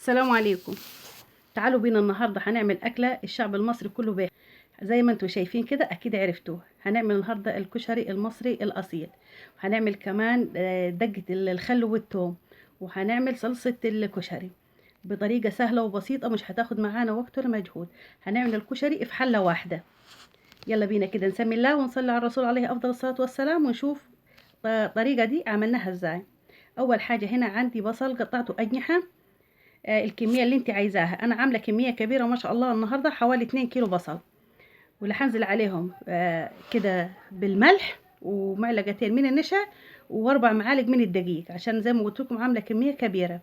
السلام عليكم. تعالوا بينا النهارده هنعمل اكله الشعب المصري كله بيه، زي ما انتم شايفين كده اكيد عرفتوها. هنعمل النهارده الكشري المصري الاصيل، وهنعمل كمان دقه الخل والثوم، وهنعمل صلصه الكشري بطريقة سهلة وبسيطة، مش هتاخد معانا وقت ولا مجهود. هنعمل الكشري في حله واحدة. يلا بينا كده نسمي الله ونصلي على الرسول عليه افضل الصلاة والسلام، ونشوف الطريقة دي عملناها ازاي. اول حاجة هنا عندي بصل قطعته اجنحة، الكمية اللي انت عايزاها. انا عامله كمية كبيرة ما شاء الله النهارده، حوالي 2 كيلو بصل، واللي هنزل عليهم كده بالملح ومعلقتين من النشا و4 معالق من الدقيق، عشان زي ما قلت لكم عامله كمية كبيرة.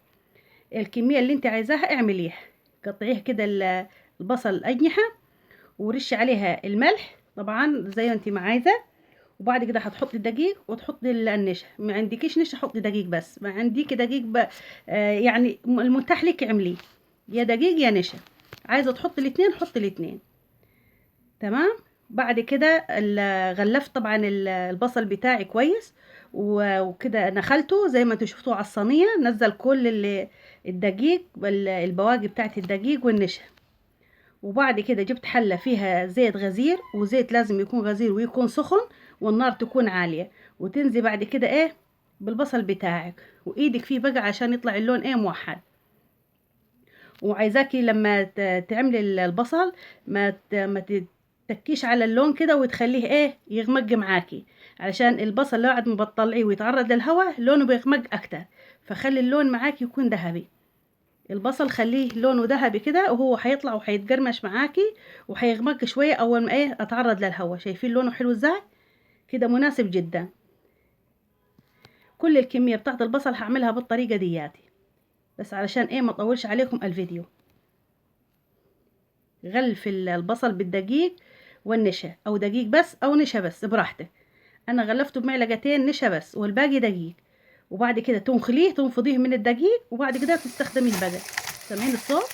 الكمية اللي انت عايزاها اعمليها، قطعيها كده البصل اجنحة ورشي عليها الملح طبعا زي ما انت ما عايزه، وبعد كده هتحطي الدقيق وتحطي النشا. ما عندكيش نشا حطي دقيق بس، ما عندك دقيق يعني المتاح لك اعمليه، يا دقيق يا نشا، عايزه تحطي الاثنين حطي الاثنين. تمام. بعد كده غلفت طبعا البصل بتاعي كويس وكده نخلته زي ما انتوا شفتوه على الصينية، نزل كل الدقيق البواقي بتاعت الدقيق والنشا. وبعد كده جبت حله فيها زيت غزير، وزيت لازم يكون غزير ويكون سخن والنار تكون عالية، وتنزي بعد كده ايه بالبصل بتاعك وايدك فيه بقى عشان يطلع اللون ايه موحد. وعايزاكي لما تعملي البصل ما تتكيش على اللون كده وتخليه ايه يغمق معاكي، علشان البصل لو بعد ما بتطلعيه ويتعرض للهواء لونه بيغمق اكتر، فخلي اللون معاكي يكون ذهبي. البصل خليه لونه ذهبي كده وهو هيطلع وهيتقرمش معاكي وهيغمق شوية اول ما ايه اتعرض للهواء. شايفين لونه حلو ازاي كده؟ مناسب جدا. كل الكمية بتاعت البصل هعملها بالطريقة دياتي، بس علشان ايه ما اطولش عليكم الفيديو. غلف البصل بالدقيق والنشا، او دقيق بس او نشا بس براحتك. انا غلفته بمعلقتين نشا بس والباقي دقيق، وبعد كده تنخليه تنفضيه من الدقيق، وبعد كده تستخدميه بقى. سامعين الصوت؟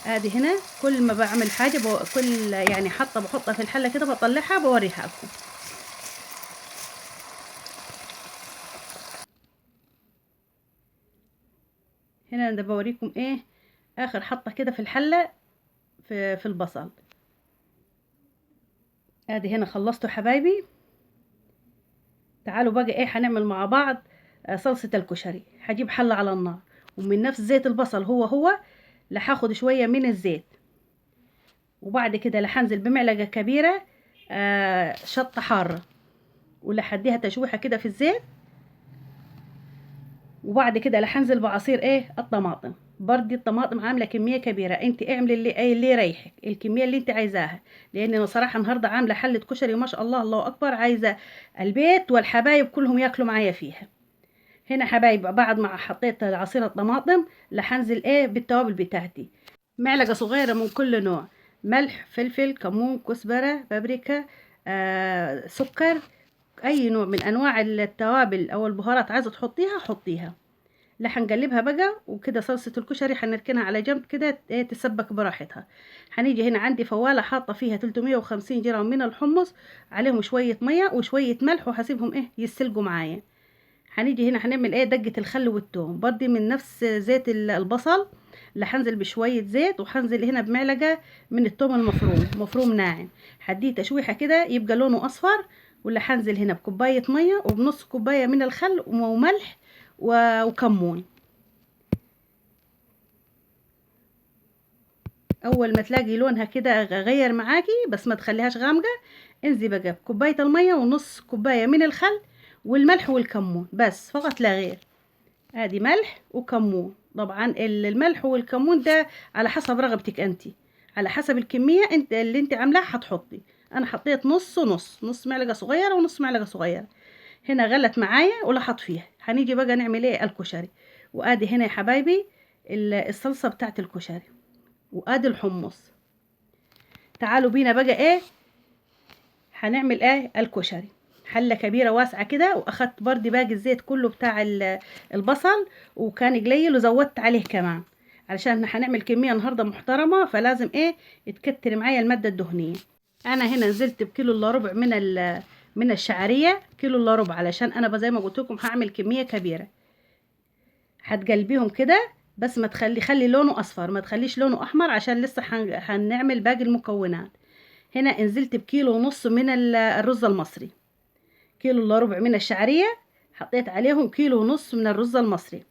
ادي هنا كل ما بعمل حاجة كل يعني حطه بحطها في الحلة كده بطلعها بوريها لكم. هنا انا بوريكم ايه اخر حطه كده في الحلة في البصل. ادي هنا خلصته حبايبي. تعالوا بقى ايه هنعمل مع بعض صلصه الكشري. هجيب حله على النار، ومن نفس زيت البصل هو هو لا هاخد شوية من الزيت، وبعد كده لا هنزل بمعلقه كبيرة شطه حارة، ولا هديها تشويحه كده في الزيت. وبعد كده لا هنزل بعصير ايه الطماطم. بردي الطماطم عامله كمية كبيرة، انت اعملي اللي يريحك، الكمية اللي انت عايزاها، لان انا صراحة النهارده عامله حله كشري ما شاء الله الله اكبر، عايزه البيت والحبايب كلهم ياكلوا معايا فيها. هنا حبايب بعد ما حطيت عصير الطماطم لا هنزل ايه بالتوابل بتاعتي، معلقه صغيرة من كل نوع، ملح فلفل كمون كزبره بابريكا سكر، اي نوع من انواع التوابل او البهارات عايزه تحطيها حطيها. لا هنقلبها بقى وكده. صلصه الكشري هنركنها على جنب كده تسبك براحتها. هنيجي هنا عندي فواله حاطه فيها 350 جرام من الحمص، عليهم شوية مية وشوية ملح، وهسيبهم ايه يسلقوا معايا. هنيجي هنا هنعمل ايه دقه الخل والثوم، برضي من نفس زيت البصل اللي هنزل بشوية زيت، وهنزل هنا بمعلقه من الثوم المفروم، مفروم ناعم، هديه تشويحه كده يبقى لونه اصفر. واللي هنزل هنا بكوبايه مية وبنص كوباية من الخل وملح وكمون. اول ما تلاقي لونها كده غير معاكي، بس ما تخليهاش غامقه، انزلي بقى بكوبايه المية ونص كوباية من الخل والملح والكمون بس فقط لا غير. ادي ملح وكمون، طبعا الملح والكمون ده على حسب رغبتك انتي، على حسب الكمية انت اللي انت عاملاها هتحطي. انا حطيت نص ونص، نص معلقه صغيرة ونص معلقه صغيرة. هنا غلت معايا ولا حط فيها. هنيجي بقى نعمل ايه الكشري. وادي هنا يا حبايبي الصلصه بتاعت الكشري، وادي الحمص. تعالوا بينا بقى ايه هنعمل ايه الكشري. حله كبيرة واسعة كده، واخدت بردي باقي الزيت كله بتاع البصل، وكان قليل وزودت عليه كمان علشان هنعمل كمية النهارده محترمه، فلازم ايه تكتر معايا المادة الدهنية. انا هنا نزلت بكيلو الا ربع من الشعرية، كيلو الا ربع، علشان انا زي ما قلت لكم هعمل كمية كبيرة. هتقلبيهم كده، بس ما تخلي، خلي لونه اصفر، ما تخليش لونه احمر عشان لسه هنعمل باقي المكونات. هنا نزلت بكيلو ونص من الرز المصري، كيلو الا ربع من الشعرية، حطيت عليهم كيلو ونص من الرز المصري.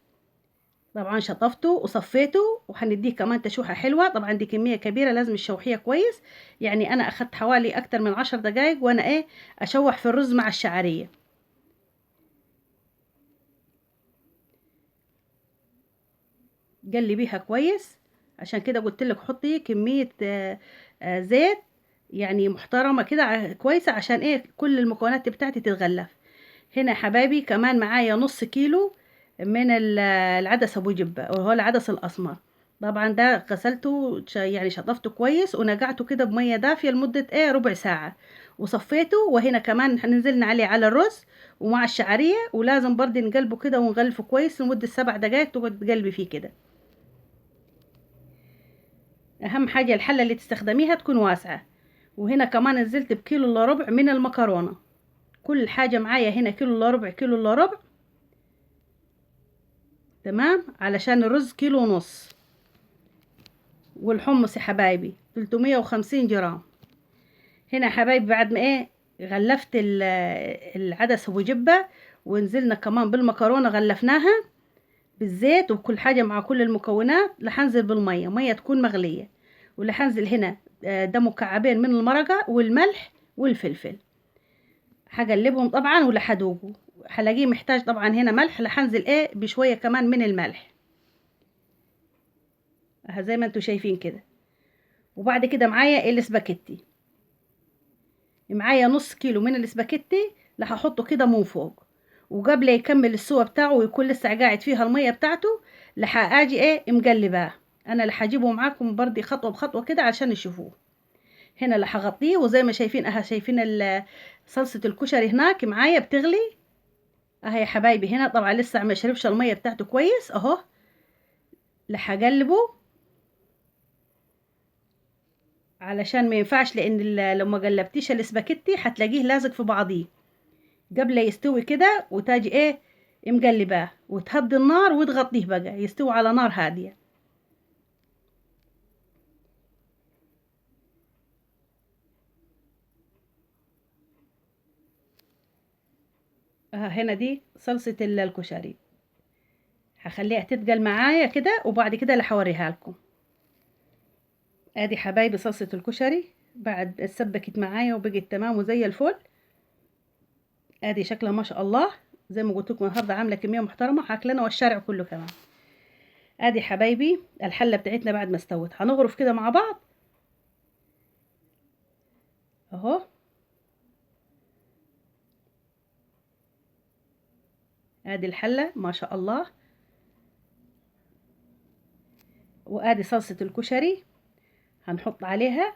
طبعا شطفته وصفيته، وهنديه كمان تشويحه حلوة. طبعا دي كمية كبيرة لازم تشوحيها كويس، يعني انا اخدت حوالي اكتر من 10 دقايق وانا اشوح في الرز مع الشعرية. قلبيها كويس، عشان كده قلت لك حطي كمية زيت يعني محترمه كده كويسة، عشان كل المكونات بتاعتي تتغلف. هنا حبايبي كمان معايا نص كيلو من العدس ابو جبه، وهو العدس الاسمر. طبعا ده غسلته يعني شطفته كويس ونقعته كده بميه دافيه لمدة ربع ساعة، وصفيته. وهنا كمان نزلنا عليه على الرز ومع الشعرية، ولازم برضه نقلبه كده ونغلفه كويس لمدة 7 دقائق، تقعد تقلبي فيه كده. اهم حاجة الحلة اللي تستخدميها تكون واسعة. وهنا كمان نزلت بكيلو الا ربع من المكرونه. كل حاجة معايا هنا كيلو الا ربع، كيلو الا ربع، تمام، علشان الرز كيلو ونص. والحمص يا حبايبي 350 جرام. هنا حبايبي بعد ما غلفت العدس ابو جبه، ونزلنا كمان بالمكرونه غلفناها بالزيت وكل حاجة مع كل المكونات. لحنزل بالمية، مية تكون مغليه. ولحنزل هنا ده مكعبين من المرقه والملح والفلفل، هقلبهم طبعا ولا هدوقه، هلاقيه محتاج طبعا هنا ملح، لحنزل بشوية كمان من الملح زي ما انتم شايفين كده. وبعد كده معايا الاسباجيتي، معايا نص كيلو من الاسباجيتي اللي هحطه كده من فوق، وقبل يكمل السوا بتاعه ويكون لسه قاعد فيها المية بتاعته لح اجي مقلباه. انا اللي هجيبه معاكم برضي خطوة بخطوة كده عشان تشوفوه. هنا اللي هغطيه، وزي ما شايفين شايفين صلصه الكشري هناك معايا بتغلي اهي يا حبايبي. هنا طبعا لسه ما شربش المية بتاعته كويس اهو، لحقلبه علشان ما ينفعش، لان لو ما قلبتيش الاسباجيتي هتلاقيه لازق في بعضيه قبل يستوي كده، وتاجي مقلباه وتهدي النار وتغطيه بقى يستوي على نار هادية. هنا دي صلصه الكشري هخليها تتقل معايا كده، وبعد كده اللي هوريها لكم. ادي حبايبي صلصه الكشري بعد اتسبكت معايا وبقت تمام وزي الفل. ادي شكلها ما شاء الله، زي ما قلت لكم النهارده عامله كمية محترمه، هاكلنا والشارع كله كمان. ادي حبايبي الحلة بتاعتنا بعد ما استوت، هنغرف كده مع بعض اهو. ادي الحلة ما شاء الله، وادي صلصه الكشري هنحط عليها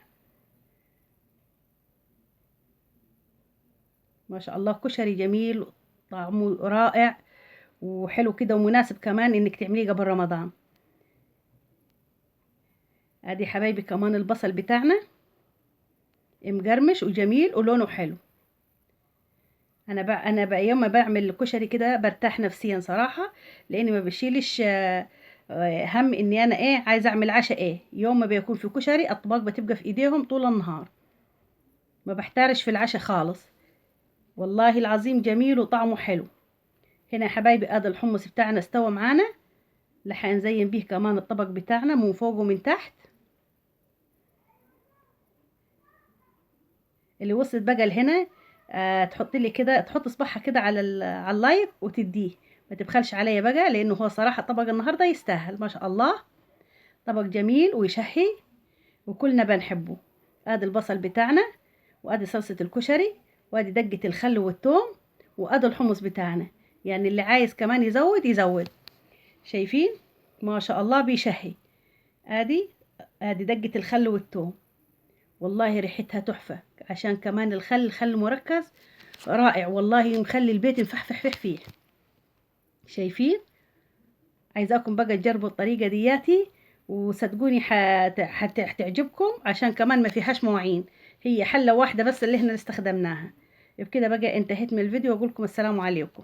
ما شاء الله. كشري جميل، طعمه رائع وحلو كده، ومناسب كمان انك تعمليه قبل رمضان. ادي حبايبي كمان البصل بتاعنا مقرمش وجميل ولونه حلو. انا بقى يوم ما بعمل الكشري كده برتاح نفسيا صراحة، لاني ما بشيلش هم اني انا عايزه اعمل عشاء. يوم ما بيكون في كشري اطباق بتبقى في ايديهم طول النهار، ما بحتارش في العشاء خالص. والله العظيم جميل وطعمه حلو. هنا يا حبايبي ادي الحمص بتاعنا استوى معانا، اللي هنزين بيه كمان الطبق بتاعنا من فوق ومن تحت. اللي وصلت بقى لهنا تحط لي كده، تحط صباعها كده على اللايك وتديه، ما تبخلش عليا بقى، لانه هو صراحة طبق النهارده يستاهل ما شاء الله. طبق جميل ويشهي وكلنا بنحبه. ادي البصل بتاعنا، وادي صلصه الكشري، وادي دقه الخل والثوم، وادي الحمص بتاعنا. يعني اللي عايز كمان يزود يزود. شايفين ما شاء الله بيشهي. ادي دقه الخل والثوم، والله ريحتها تحفة، عشان كمان الخل خل مركز رائع، والله مخلي البيت مفحفح فيه. شايفين؟ عايزاكم بقى تجربوا الطريقة دياتي، وصدقوني هتعجبكم، عشان كمان ما فيهاش مواعين، هي حله واحدة بس اللي احنا استخدمناها. بكده بقى انتهيت من الفيديو، واقول لكم السلام عليكم.